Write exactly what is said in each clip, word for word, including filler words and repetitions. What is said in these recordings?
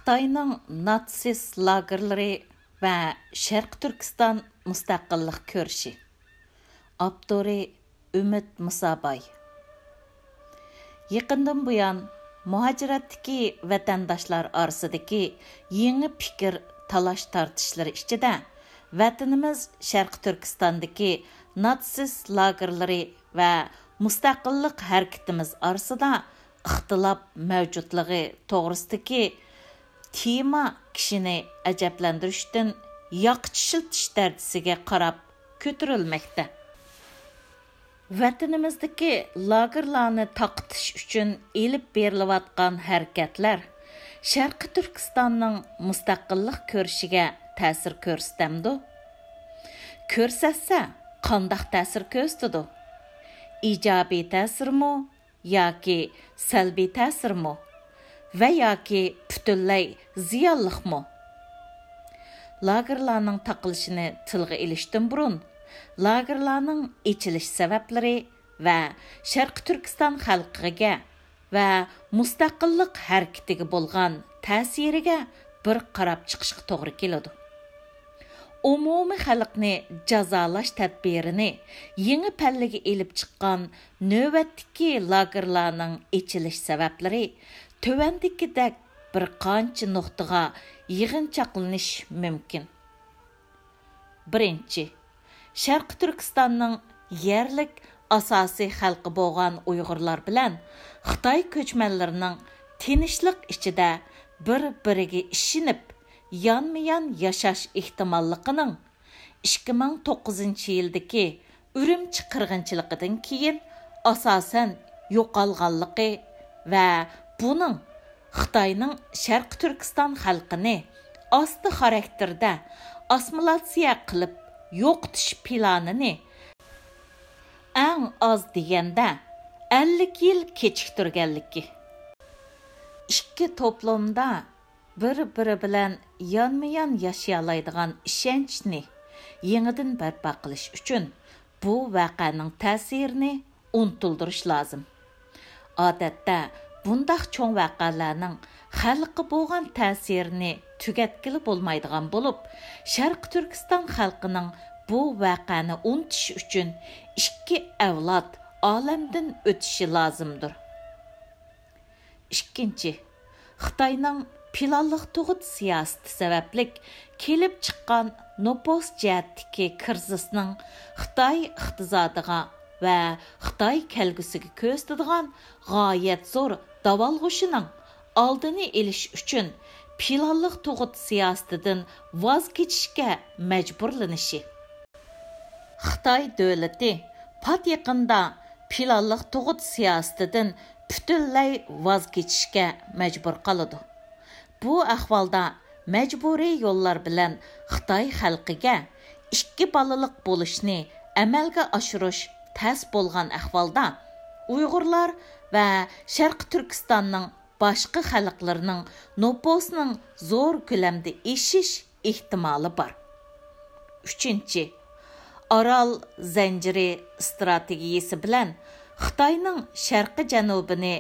خىتاينىڭ ناتسىست لاگېرلىرى ۋە شەرقىي تۈركىستان مۇستەقىللىق كۈرىشى. ئاپتورى ئۈمىد مۇساباي. يېقىندىن بۇيان مۇھاجىرەتتىكى ۋەتەنداشلار ئارىسىدىكى يېڭى پىكىر تالاش-تارتىشلىرى ئىچىدە، ۋەتىنىمىز شەرقىي تۈركىستاندىكى ناتسىست لاگېرلىرى ۋە مۇستەقىللىق ھەرىكىتىمىز ئارىسىدا ئىختىلاپ مەۋجۇتلۇقى توغرىسىدىكى تېما كىشىنى ئەجەبلەندۈرۈشتىن ياقا چىشلىتىش دەرىجىسىگە قاراپ كۆتۈرۈلمەكتە. ۋەتىنىمىزدىكى لاگېرلارنى تاقىتىش ئۈچۈن ئېلىپ بېرىلىۋاتقان ھەرىكەتلەر شەرقىي تۈركىستاننىڭ مۇستەقىللىق كۈرىشىگە تەسىر كۆرسىتەمدۇ؟ كۆرسەتسە، قانداق تەسىر كۆرسىتىدۇ؟ ئىجابىي تەسىرمۇ ياكى سەلبىي تەسىرمۇ ۋە ياكى پۈتۈنلەي زىيانلىقمۇ؟ لاگېرلارنىڭ تاقىلىشىنى تىلغا ئېلىشتىن بۇرۇن، لاگېرلارنىڭ ئېچىلىش سەۋەبلىرى ۋە شەرقىي تۈركىستان خەلقىگە ۋە مۇستەقىللىق ھەرىكىتىگە بولغان تەسىرىگە بىر قاراپ چىقىشقا توغرا كېلىدۇ. ئومۇمىي خەلقنى جازالاش تەدبىرىنى يېڭى پەللىگە ئېلىپ چىققان نۆۋەتتىكى لاگېرلارنىڭ ئېچىلىش سەۋەبلىرى تۆۋەندىكىدەك بىر قانچە نۇقتىغا يىغىنچاقلىنىش مۇمكىن. بىرىنچى، شەرقىي تۈركىستاننىڭ يەرلىك ئاساسىي خەلقى بولغان ئۇيغۇرلار بىلەن خىتاي كۆچمەنلىرىنىڭ تىنچلىق ئىچىدە بىر-بىرىگە ئىشىنىپ، يانمۇيان ياشاش ئېھتىماللىقىنىڭ ئىككى مىڭ توققۇزىنچى يىلدىكى ئۈرۈمچى قىرغىنچىلىقىدىن كېيىن ئاساسەن يوقالغانلىقى ۋە بۇنىڭ خىتاينىڭ شەرقىي تۈركىستان خەلقىنى ئاستا خاراكتېردا ئاسسىمىلياتسىيە قىلىپ يوقىتىش پىلانىنى ئەڭ ئاز دېگەندە ئەللىك يىل كېچىكتۈرگەنلىكى، ئىككى توپلۇمدا بىر-بىرى بىلەن يانمۇيان ياشىيالايدىغان ئىشەنچنى يېڭىدىن بەرپا قىلىش ئۈچۈن بۇ ۋەقەنىڭ تەسىرىنى ئۇنتۇلدۇرۇش لازىم. ئادەتتە بۇنداق چوڭ ۋەقەلەرنىڭ خەلققە بولغان تەسىرىنى تۈگەتكىلى بولمايدىغان بولۇپ، شەرقىي تۈركىستان خەلقىنىڭ بۇ ۋەقەنى ئۇنتۇش ئۈچۈن ئىككى ئەۋلاد ئالەمدىن ئۆتۈشى لازىمدۇر. ئىككىنچى، خىتاينىڭ پىلانلىق تۇغۇت سىياسىتى سەۋەبلىك كېلىپ چىققان نوپۇس جەھەتتىكى كىرىزىسنىڭ خىتاي ئىقتىسادىغا ۋە خىتاي كەلگۈسىگە كۆرسىتىدىغان غايەت زور داۋالغۇشىنىڭ ئالدىنى ئېلىش ئۈچۈن پىلانلىق تۇغۇت سىياسىتىدىن ۋاز كېچىشكە مەجبۇرلىنىشى. خىتاي دۆلىتى پات يېقىندا پىلانلىق تۇغۇت سىياسىتىدىن پۈتۈنلەي ۋاز كېچىشكە مەجبۇر قالىدۇ. بۇ ئەھۋالدا مەجبۇرىي يوللار بىلەن خىتاي خەلقىگە ئىككى بالىلىق بولۇشنى ئەمەلگە ئاشۇرۇش تەس بولغان ئەھۋالدا، ئۇيغۇرلار ۋە شەرقىي تۈركىستاننىڭ باشقا خەلقلىرىنىڭ نوپۇسىنىڭ زور كۆلەمدە ئېشىش ئېھتىمالى بار. ئۈچىنچى، ئارال زەنجىرى ئىستراتېگىيىسى بىلەن خىتاينىڭ شەرقىي جەنۇبىنى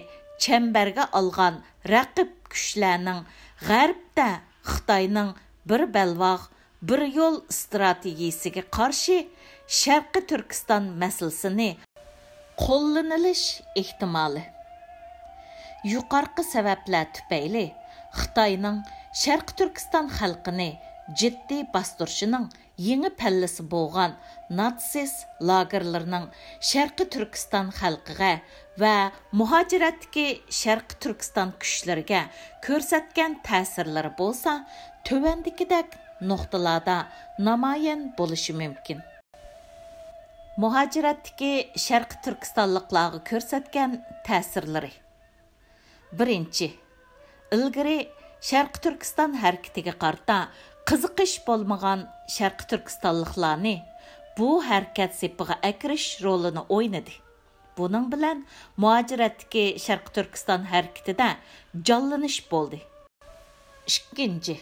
چەمبەرگە ئالغان رەقىب كۈچلەرنىڭ غەربتە خىتاينىڭ بىر بەلباغ، بىر يول ئىستراتېگىيىسىگە قارشى شەرقىي تۈركىستان مەسىلىسىنى قوللىنىلىش ئېھتىمالى. يۇقىرىقى سەۋەبلەر تۈپەيلى خىتاينىڭ شەرقىي تۈركىستان خەلقىنى جىددىي باستۇرۇشىنىڭ يېڭى پەللىسى بولغان ناتسىست لاگېرلىرىنىڭ شەرقىي تۈركىستان خەلقىگە ۋە مۇھاجىرەتتىكى شەرقىي تۈركىستان كۈچلىرىگە كۆرسەتكەن تەسىرلىرى بولسا تۆۋەندىكىدەك نۇقتىلاردا نامايان بولۇشى مۇمكىن. مۇھاجىرەتتىكى شەرقىي تۈركىستانلىقلارغا كۆرسەتكەن تەسىرلىرى. بىرىنچى، ئىلگىرى شەرقىي تۈركىستان ھەرىكىتىگە قارىتا قىزىقىش بولمىغان شەرقىي تۈركىستانلىقلارنى بۇ ھەرىكەت سېپىغا ئەكىرىش رولىنى ئوينىدى. بۇنىڭ بىلەن مۇھاجىرەتتىكى شەرقىي تۈركىستان ھەرىكىتىدە جانلىنىش بولدى. ئىككىنچى،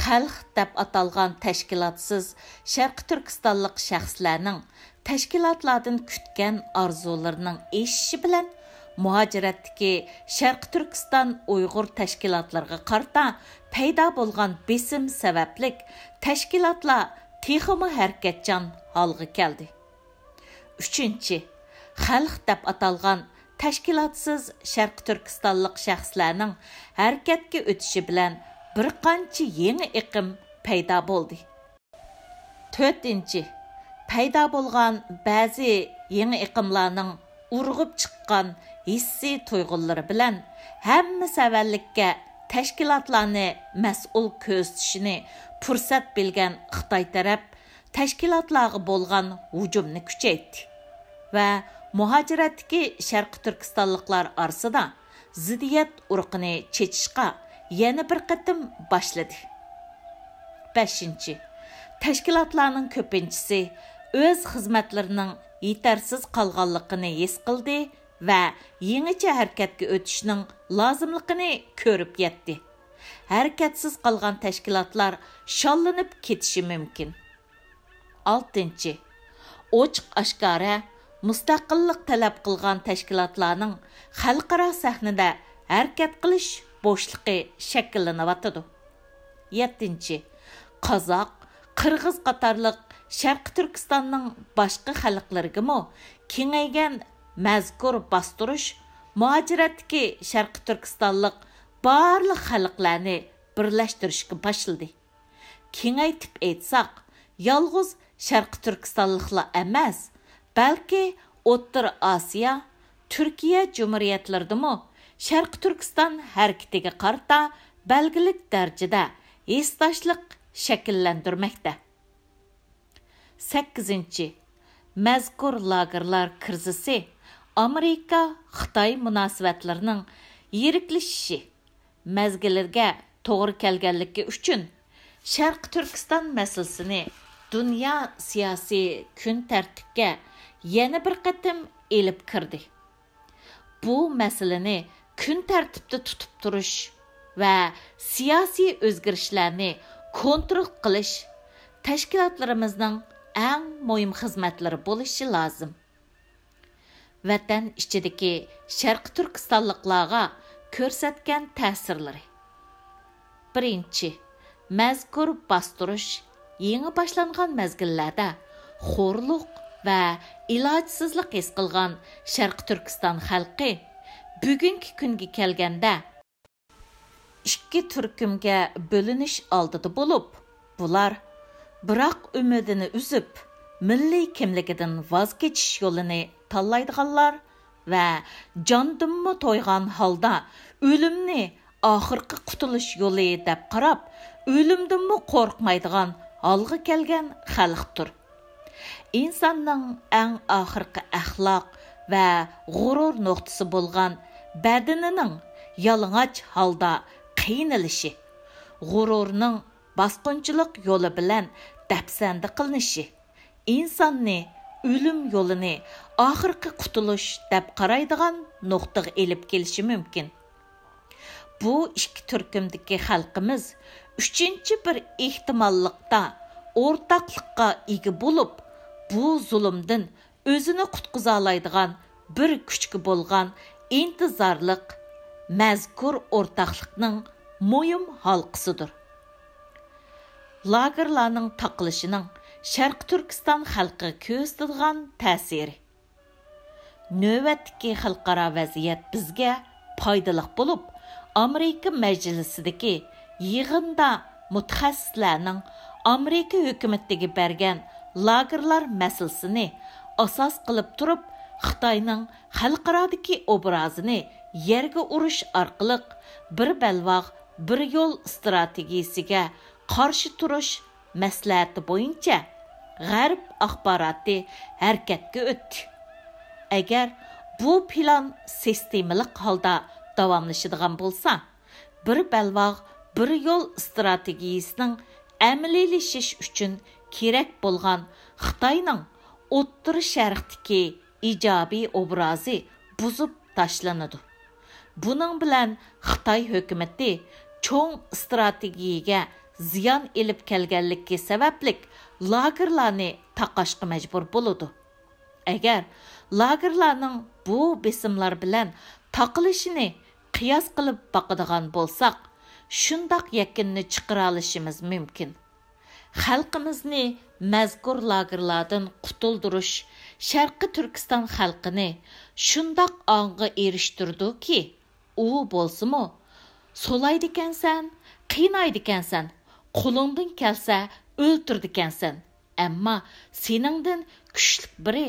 خەلق دەپ ئاتالغان تەشكىلاتسىز شەرقىي تۈركىستانلىق شەخسلەرنىڭ تەشكىلاتلاردىن كۈتكەن ئارزۇلىرىنىڭ ئېشىشى بىلەن مۇھاجىرەتتىكى شەرقىي تۈركىستان ئۇيغۇر تەشكىلاتلىرىغا قارىتا پەيدا بولغان بېسىم سەۋەبلىك، تەشكىلاتلار تېخىمۇ ھەرىكەتچان ھالغا كەلدى. ئۈچىنچى، خەلق دەپ ئاتالغان تەشكىلاتسىز شەرقىي تۈركىستانلىق شەخسلەرنىڭ ھەرىكەتكە ئۆتۈشى بىلەن بىر قانچە يېڭى ئېقىم پەيدا بولدى. تۆتىنچى، پەيدا بولغان بەزى يېڭى ئېقىملارنىڭ ئۇرغۇپ چىققان ھېسسىي تۇيغۇلىرى بىلەن ھەممە سەۋەنلىككە تەشكىلاتلارنى مەسئۇل كۆرسىتىشىنى پۇرسەت بىلگەن خىتاي تەرەپ تەشكىلاتلارغا بولغان ھۇجۇمنى كۈچەيتتى ۋە مۇھاجىرەتتىكى شەرقىي تۈركىستانلىقلار ئارىسىدا زىددىيەت ئۇرۇقىنى چېچىشقا يەنە بىر قېتىم باشلىدى. بەشىنچى، تەشكىلاتلارنىڭ كۆپىنچىسى ئۆز خىزمەتلىرىنىڭ يېتەرسىز قالغانلىقىنى ھېس قىلدى ۋە يېڭىچە ھەرىكەتكە ئۆتۈشنىڭ لازىملىقىنى كۆرۈپ يەتتى. ھەرىكەتسىز قالغان تەشكىلاتلار شاللىنىپ كېتىشى مۇمكىن. ئالتىنچى، ئوچۇق-ئاشكارا مۇستەقىللىق تەلەپ قىلغان تەشكىلاتلارنىڭ خەلقئارا سەھنىدە ھەرىكەت قىلىش بوشلۇقى شەكىللىنىۋاتىدۇ. يەتتىنچى، قازاق، قىرغىز قاتارلىق شەرقىي تۈركىستاننىڭ باشقا خەلقلىرىگىمۇ كېڭەيگەن مەزكۇر باستۇرۇش مۇھاجىرەتتىكى شەرقىي تۈركىستانلىق بارلىق خەلقلەرنى بىرلەشتۈرۈشكە باشلىدى. كېڭەيتىپ ئېيتساق، يالغۇز شەرقىي تۈركىستانلىقلا ئەمەس، بەلكى ئوتتۇرا ئاسىيا، تۈركىيە جۇمھۇرىيەتلىرىدىمۇ شەرقىي تۈركىستان ھەرىكىتىگە قارىتا بەلگىلىك دەرىجىدە ھېسداشلىق شەكىللەندۈرمەكتە. سەككىزىنچى، مەزكۇر لاگېرلار كىرىزىسى ئامېرىكا-خىتاي مۇناسىۋەتلىرىنىڭ يىرىكلىشىشى مەزگىلىگە توغرا كەلگەنلىكى ئۈچۈن، شەرقىي تۈركىستان مەسىلىسىنى دۇنيا سىياسىي كۈن تەرتىپكە يەنە بىر قېتىم ئېلىپ كىردى. بۇ مەسىلىنى كۈن تەرتىپتە تۇتۇپ تۇرۇش ۋە سىياسىي ئۆزگىرىشلەرنى كونترول قىلىش تەشكىلاتلىرىمىزنىڭ ئەڭ مۇھىم خىزمەتلىرى بولۇشى لازىم. ۋەتەن ئىچىدىكى شەرقىي تۈركىستانلىقلارغا كۆرسەتكەن تەسىرلىرى. بىرىنچى، مەزكۇر باستۇرۇش يېڭى باشلانغان مەزگىللەردە خورلۇق ۋە ئىلاجسىزلىق ھېس قىلغان شەرقىي تۈركىستان خەلقى بۈگۈنكى كۈنگە كەلگەندە، ئىككى تۈركۈمگە بۆلۈنۈش ئالدىدا بولۇپ، بۇلار بىراق ئۈمىدىنى ئۈزۈپ، مىللىي كىملىكىدىن ۋاز كېچىش يولىنى تاللايدىغانلار ۋە جاندىنمۇ تويغان ھالدا ئۆلۈمنى ئاخىرقى قۇتۇلۇش يولى دەپ قاراپ، ئۆلۈمدىنمۇ قورقمايدىغان ھالغا كەلگەن خەلقتۇر. ئىنساننىڭ ئەڭ ئاخىرقى ئەخلاق ۋە غۇرۇر نۇقتىسى بولغان بەدىنىنىڭ يالىڭاچ ھالدا قىينىلىشى، غۇرۇرنىڭ باسقۇنچىلىق يولى بىلەن دەپسەندە قىلىنىشى، ئىنساننى ئۆلۈم يولىنى ئاخىرقى قۇتۇلۇش دەپ قارايدىغان نۇقتىغا ئېلىپ كېلىشى مۇمكىن. بۇ ئىككى تۈركۈمدىكى خەلقىمىز ئۈچىنچى بىر ئېھتىماللىقتا ئورتاقلىققا ئىگە بولۇپ، بۇ زۇلۇمدىن ئۆزىنى قۇتقۇزالايدىغان بىر كۈچكە بولغان ئىنتىزارلىق مەزكۇر ئورتاقلىقنىڭ مۇھىم ھالقىسىدۇر. لاگېرلارنىڭ تاقىلىشىنىڭ شەرقىي تۈركىستان خەلقىگە كۆرسىتىدىغان تەسىرى. نۆۋەتتىكى خەلقئارا ۋەزىيەت بىزگە پايدىلىق بولۇپ، ئامېرىكا مەجلىسىدىكى يىغىندا مۇتەخەسسىسلەرنىڭ ئامېرىكا ھۆكۈمىتىگە بەرگەن لاگېرلار مەسىلىسىنى ئاساس قىلىپ تۇرۇپ، خىتاينىڭ خەلقئارادىكى ئوبرازىنى يەرگە ئۇرۇش ئارقىلىق بىر بەلباغ، بىر يول ئىستراتېگىيىسىگە قارشى تۇرۇش مەسلىھەتى بويىچە غەرب ئاخباراتى ھەرىكەتكە ئۆتتى. ئەگەر بۇ پىلان سىستېمىلىق ھالدا داۋاملىشىدىغان بولسا، بىر بەلباغ، بىر يول ئىستراتېگىيىسىنىڭ ئەمەلىيلىشىش ئۈچۈن كېرەك بولغان خىتاينىڭ ئوتتۇرا شەرقتىكى ئىجابىي ئوبرازى بۇزۇپ تاشلىنىدۇ. بۇنىڭ بىلەن خىتاي ھۆكۈمىتى چوڭ ئىستراتېگىيەگە زىيان ئېلىپ كەلگەنلىكى سەۋەبلىك لاگېرلارنى تاقاشقا مەجبۇر بولىدۇ. ئەگەر لاگېرلارنىڭ بۇ بېسىملار بىلەن تاقىلىشىنى قىياس قىلىپ باقىدىغان بولساق، شۇنداق يەكۈننى چىقىرالىشىمىز مۇمكىن. خەلقىمىزنى مەزكۇر لاگېرلاردىن قۇتۇلدۇرۇش شەرقىي تۈركىستان خەلقىنى شۇنداق ئاڭغا ئېرىشتۈرىدۇكى، ئۇ بولسىمۇ، «سولايدىكەنسەن، قىينايدىكەنسەن، قولۇڭدىن كەلسە ئۆلتۈرىدىكەنسەن، ئەمما سېنىڭدىن كۈچلۈك بىرى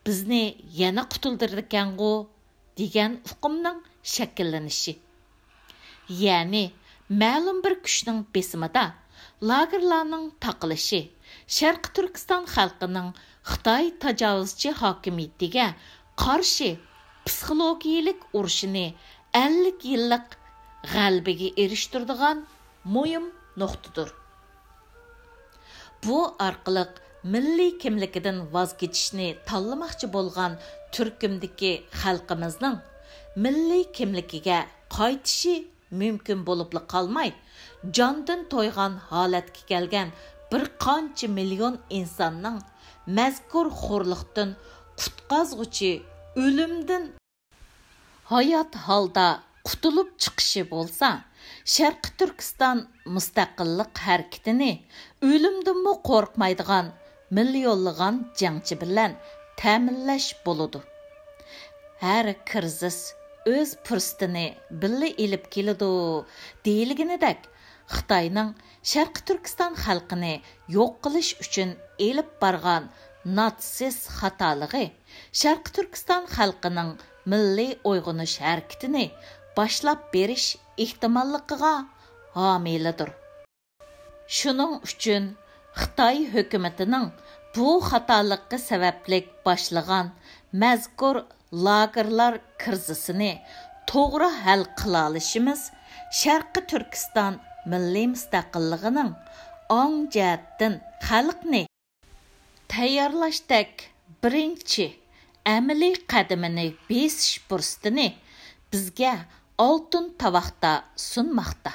بىزنى يەنە قۇتۇلدۇرىدىكەنغۇ» دېگەن ئۇقۇمنىڭ شەكىللىنىشى. يەنى مەلۇم بىر كۈچنىڭ بېسىمىدا لاگېرلارنىڭ تاقىلىشى شەرقىي تۈركىستان خەلقىنىڭ خىتاي تاجاۋۇزچى ھاكىمىيىتىگە قارشى پسىخولوگىيەلىك ئۇرۇشىنى ئەللىك يىللىق غەلىبىگە ئېرىشتۈرىدىغان مۇھىم نۇقتىدۇر. بۇ ئارقىلىق مىللىي كىملىكىدىن ۋاز كېچىشنى تاللىماقچى بولغان تۈركۈمدىكى خەلقىمىزنىڭ مىللىي كىملىكىگە قايتىشى مۇمكىن بولۇپلا قالماي، جاندىن تويغان ھالەتكە كەلگەن بىر قانچە مىليون ئىنساننىڭ مەزكۇر خورلۇقتىن قۇتقازغۇچى ئۆلۈمدىن ھايات ھالدا قۇتۇلۇپ چىقىشى بولسا، شەرقىي تۈركىستان مۇستەقىللىق ھەرىكىتىنى ئۆلۈمدىنمۇ قورقمايدىغان مىليونلىغان جەڭچى بىلەن تەمىنلەش بولىدۇ. «ھەر كىرىزىس ئۆز پۇرسىتىنى بىللە ئېلىپ كېلىدۇ» دېيىلگىنىدەك، خىتاينىڭ شەرقىي تۈركىستان خەلقىنى يوق قىلىش ئۈچۈن ئېلىپ بارغان ناتسىست خاتالىقى شەرقىي تۈركىستان خەلقىنىڭ مىللىي ئويغىنىش ھەرىكىتىنى باشلاپ بېرىش ئېھتىماللىقىغا ھامىيلىدۇر. شۇنىڭ ئۈچۈن خىتاي ھۆكۈمىتىنىڭ بۇ خاتالىقى سەۋەبلىك باشلىغان مەزكۇر لاگېرلار كىرىزىسىنى توغرا ھەل قىلالىشىمىز شەرقىي تۈركىستان مىللىي مۇستەقىللىقىنىڭ ئاڭ جەھەتتىن خەلقنى تەييارلاشتەك بىرىنچى ئەمەلىي قەدىمىنى بېسىش پۇرسىتىنى بىزگە ئالتۇن تاۋاقتا سۇنماقتا.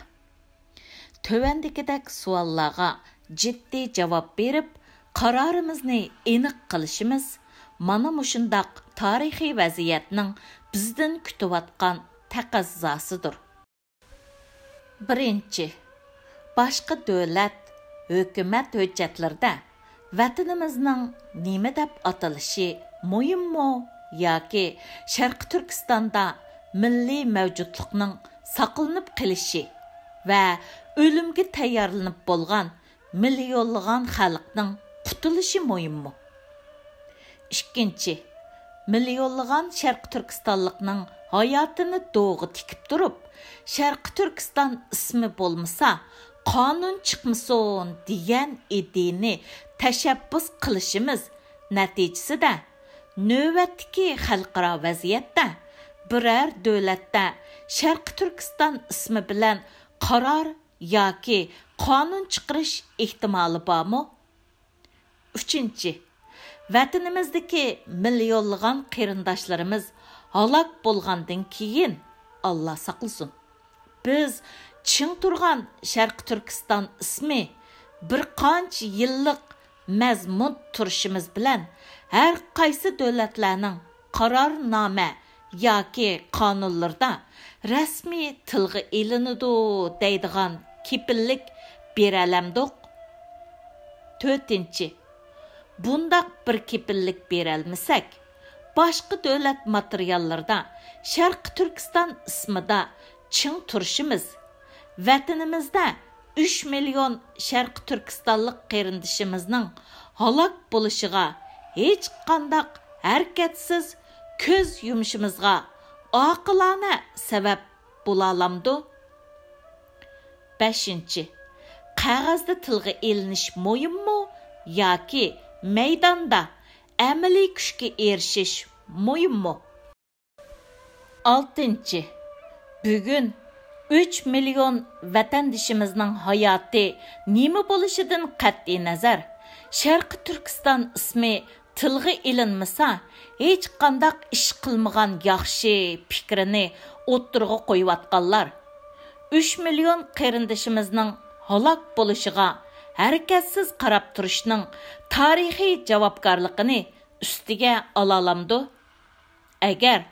تۆۋەندىكىدەك سوئاللارغا جىددىي جاۋاب بېرىپ، قارارىمىزنى ئېنىق قىلىشىمىز مانا مۇشۇنداق تارىخىي ۋەزىيەتنىڭ بىزدىن كۈتۈۋاتقان تەقەززاسىدۇر. بىرىنچى، باشقا دۆلەت، ھۆكۈمەت ھۆججەتلىرىدە ۋەتىنىمىزنىڭ نېمە دەپ ئاتىلىشى مۇھىممۇ ياكى شەرقىي تۈركىستاندا مىللىي مەۋجۇتلۇقنىڭ ساقلىنىپ قېلىشى ۋە ئۆلۈمگە تەييارلىنىپ بولغان مىليونلىغان خەلقنىڭ قۇتۇلۇشى مۇھىممۇ؟ ئىككىنچى، مىليونلىغان شەرقىي تۈركىستانلىقنىڭ ھاياتىنى دوغا تىكىپ تۇرۇپ، «شەرقىي تۈركىستان ئىسمى بولمىسا، قانۇن چىقمىسۇن» دېگەن ئىدىيىنى تەشەببۇس قىلىشىمىز نەتىجىسىدە، نۆۋەتتىكى خەلقئارا ۋەزىيەتتە بىرەر دۆلەتتە شەرقىي تۈركىستان ئىسمى بىلەن قارار ياكى قانۇن چىقىرىش ئېھتىمالى بارمۇ؟ ئۈچىنچى، ۋەتىنىمىزدىكى مىليونلىغان قېرىنداشلىرىمىز ھالاك بولغاندىن كېيىن، ئاللا ساقلىسۇن، بىز چىڭ تۇرغان شەرقىي تۈركىستان ئىسمى بىر قانچە يىللىق مەزمۇت تۇرۇشىمىز بىلەن ھەر قايسى دۆلەتلەرنىڭ قارارنامە ياكى قانۇنلىرىدا رەسمىي تىلغا ئېلىنىدۇ دەيدىغان كېپىللىك بېرەلەمدۇق؟ تۆتىنچى، بۇنداق بىر كېپىللىك بېرەلمىسەك، باشقا دۆلەت ماتېرىياللىرىدا شەرقىي تۈركىستان ئىسمىدا چىڭ تۇرۇشىمىز، ۋەتىنىمىزدە ئۈچ مىليون شەرقىي تۈركىستانلىق قېرىندىشىمىزنىڭ ھالاك بولۇشىغا ھېچقانداق ھەرىكەتسىز كۆز يۇمۇشىمىزغا ئاقىلانە سەۋەب بولالامدۇ؟ بەشىنچى، قەغەزدە تىلغا ئېلىنىش مۇھىممۇ ياكى مەيداندا ئەمەلىي كۈچكە ئېرىشىش مۇھىممۇ؟ ئالتىنچى، بۈگۈن ئۈچ مىليون ۋەتەندىشىمىزنىڭ ھاياتى نېمە بولۇشىدىن قەتئىينەزەر، شەرقىي تۈركىستان ئىسمى تىلغا ئېلىنمىسا، ھېچقانداق ئىش قىلمىغان ياخشى پىكرىنى ئوتتۇرىغا قويۇۋاتقانلار، ئۈچ مىليون قېرىندىشىمىزنىڭ ھالاك بولۇشىغا ھەرىكەتسىز قاراپ تۇرۇشنىڭ تارىخىي جاۋابكارلىقىنى ئۈستىگە ئالالامدۇ؟ ئەگەر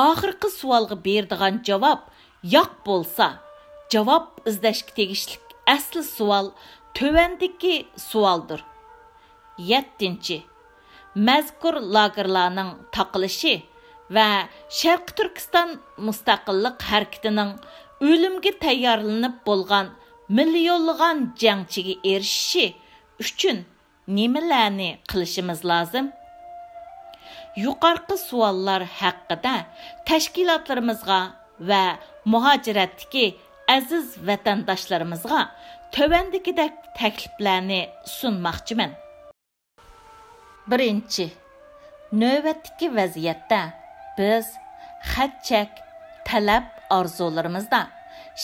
ئاخىرقى سوئالغا بېرىدىغان جاۋاب ياق بولسا، جاۋاب ئىزدەشكە تېگىشلىك ئەسلى سوئال تۆۋەندىكى سوئالدۇر. يەتتىنچى، مەزكۇر لاگېرلارنىڭ تاقىلىشى ۋە شەرقىي تۈركىستان مۇستەقىللىق ھەرىكىتىنىڭ ئۆلۈمگە تەييارلىنىپ بولغان مىليونلىغان جەڭچىگە ئېرىشىشى ئۈچۈن نېمىلەرنى قىلىشىمىز لازىم؟ يۇقىرىقى سوئاللار ھەققىدە تەشكىلاتلىرىمىزغا ۋە مۇھاجىرەتتىكى ئەزىز ۋەتەنداشلىرىمىزغا تۆۋەندىكىدەك تەكلىپلەرنى سۇنماقچىمەن. بىرىنچى، نۆۋەتتىكى ۋەزىيەتتە بىز خەت-چەك، تەلەپ، ئارزۇلىرىمىزدا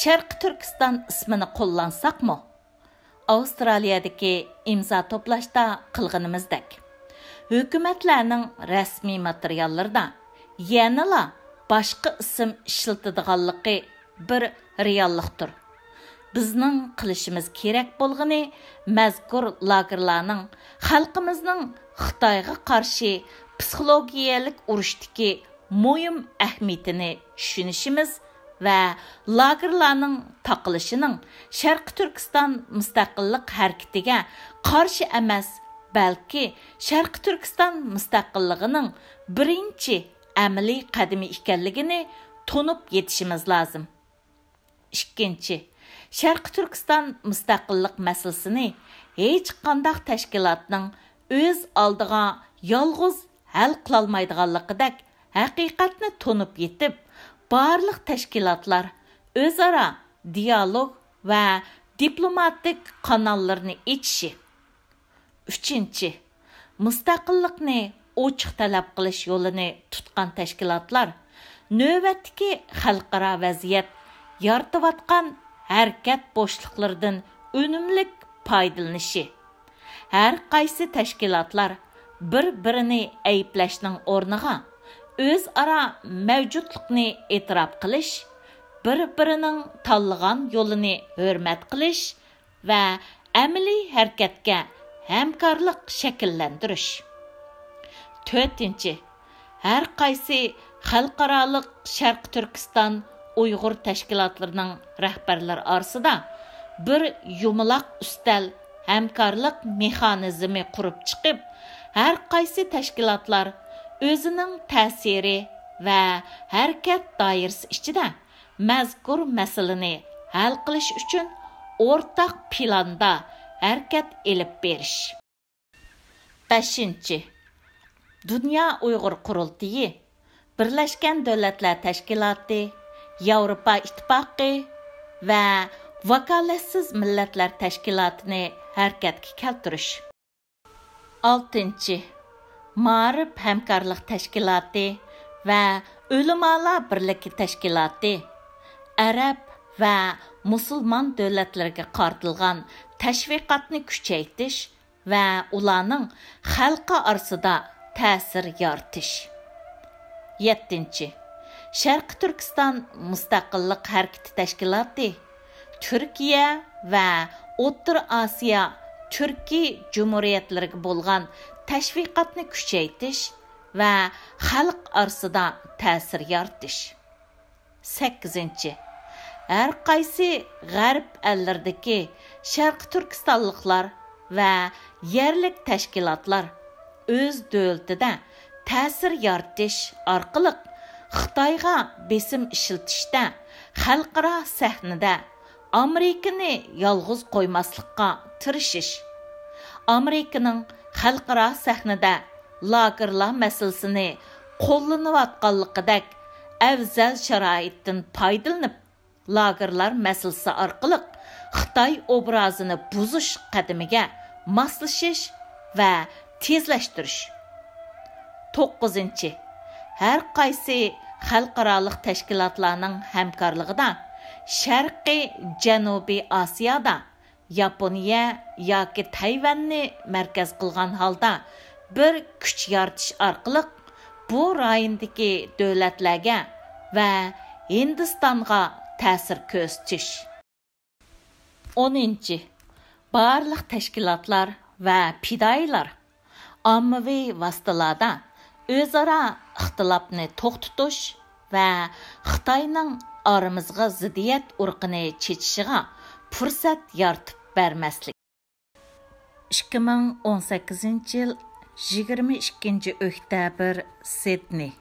شەرقىي تۈركىستان ئىسمىنى قوللانساقمۇ، ئاۋسترالىيەدىكى ئىمزا توپلاشتا قىلغىنىمىزدەك، ھۆكۈمەتلەرنىڭ رەسمىي ماتېرىياللىرىدا يەنىلا باشقا ئىسىم ئىشلىتىدىغانلىقى بىر رېئاللىقتۇر. بىزنىڭ قىلىشىمىز كېرەك بولغىنى، مەزكۇر لاگېرلارنىڭ خەلقىمىزنىڭ خىتايغا قارشى پسىخولوگىيەلىك ئۇرۇشتىكى مۇھىم ئەھمىيىتىنى چۈشىنىشىمىز ۋە لاگېرلارنىڭ تاقىلىشىنىڭ شەرقىي تۈركىستان مۇستەقىللىق ھەرىكىتىگە قارشى ئەمەس، بەلكى شەرقىي تۈركىستان مۇستەقىللىقىنىڭ بىرىنچى ئەمەلىي قەدىمى ئىكەنلىكىنى تونۇپ يېتىشىمىز لازىم. ئىككىنچى، شەرقىي تۈركىستان مۇستەقىللىق مەسىلىسىنى ھېچقانداق تەشكىلاتنىڭ ئۆز ئالدىغا يالغۇز ھەل قىلالمايدىغانلىقىدەك ھەقىقەتنى تونۇپ يېتىپ، بارلىق تەشكىلاتلار ئۆزئارا دىيالوگ ۋە دىپلوماتىك قاناللىرىنى ئېچىشى. ئۈچىنچى، مۇستەقىللىقنى ئوچۇق تەلەپ قىلىش يولىنى تۇتقان تەشكىلاتلار نۆۋەتتىكى خەلقئارا ۋەزىيەت يارىتىۋاتقان ھەرىكەت بوشلۇقلىرىدىن ئۈنۈملۈك پايدىلىنىشى، ھەر قايسى تەشكىلاتلار بىر-بىرىنى ئەيىبلەشنىڭ ئورنىغا ئۆزئارا مەۋجۇتلۇقنى ئېتىراپ قىلىش، بىر-بىرىنىڭ تاللىغان يولىنى ھۆرمەت قىلىش، ۋە ئەمەلىي ھەرىكەتكە ھەمكارلىق شەكىللەندۈرۈش. تۆتىنچى، ھەر قايسى خەلقئارالىق شەرقىي تۈركىستان ئۇيغۇر تەشكىلاتلىرىنىڭ رەھبەرلىرى ئارىسىدا بىر يۇمىلاق ئۈستەل ھەمكارلىق مېخانىزمى قۇرۇپ چىقىپ، ھەر قايسى تەشكىلاتلار ئۆزىنىڭ تەسىرى ۋە ھەرىكەت دائىرىسى ئىچىدە مەزكۇر مەسىلىنى ھەل قىلىش ئۈچۈن ئورتاق پىلاندا ھەرىكەت ئېلىپ بېرىش. بەشىنچى، دۇنيا ئۇيغۇر قۇرۇلتىيى، بىرلەشكەن دۆلەتلەر تەشكىلاتى، ياۋروپا ئىتتىپاقى ۋە ۋاكالەتسىز مىللەتلەر تەشكىلاتىنى ھەرىكەتكە كەلتۈرۈش. ئالتىنچى، مائارىپ ھەمكارلىق تەشكىلاتى ۋە ئۆلىمالار بىرلىكى تەشكىلاتى ئەرەب ۋە مۇسۇلمان دۆلەتلىرىگە قارىتىلغان تەشۋىقاتنى كۈچەيتىش ۋە ئۇلارنىڭ خەلقى ئارىسىدا تەسىر يارىتىش. يەتتىنچى، شەرقىي تۈركىستان مۇستەقىللىق ھەرىكىتى تەشكىلاتى تۈركىيە ۋە ئوتتۇرا ئاسىيا تۈركىي جۇمھۇرىيەتلىرىگە بولغان تەشۋىقاتنى كۈچەيتىش ۋە خەلق ئارىسىدا تەسىر يارىتىش. سەككىزىنچى، ھەر قايسى غەرب ئەللىرىدىكى شەرقىي تۈركىستانلىقلار ۋە يەرلىك تەشكىلاتلار ئۆز دۆلىتىدە تەسىر يارىتىش ئارقىلىق خىتايغا بېسىم ئىشلىتىشتە خەلقئارا سەھنىدە ئامېرىكىنى يالغۇز قويماسلىققا تىرىشىش، ئامېرىكىنىڭ خەلقئارا سەھنىدە لاگېرلار مەسىلىسىنى قوللىنىۋاتقانلىقىدەك ئەۋزەل شارائىتتىن پايدىلىنىپ، لاگېرلار مەسىلىسى ئارقىلىق خىتاي ئوبرازىنى بۇزۇش قەدىمىگە ماسلىشىش ۋە تېزلەشتۈرۈش. توققۇزىنچى، ھەر قايسى خەلقئارالىق تەشكىلاتلارنىڭ ھەمكارلىقىدا شەرقىي جەنۇبىي ئاسىيادا ياپونىيە ياكى تەيۋەننى مەركەز قىلغان ھالدا بىر كۈچ يارىتىش ئارقىلىق بۇ رايوندىكى دۆلەتلەرگە ۋە ھىندىستانغا تەسىر كۆرسىتىش. ئونىنچى، بارلىق تەشكىلاتلار ۋە پىدائىيلار ئاممىۋى ۋاسىتىلاردا ئۆزئارا ئىختىلاپنى توختىتىش ۋە خىتاينىڭ ئارىمىزغا زىددىيەت ئۇرۇقىنى چېچىشىغا پۇرسەت يارىتىپ بەرمەسلىك. ئىككى مىڭ ئون سەككىزىنچى يىل يىگىرمە ئىككىنچى ئۆكتەبىر، سىدنېي.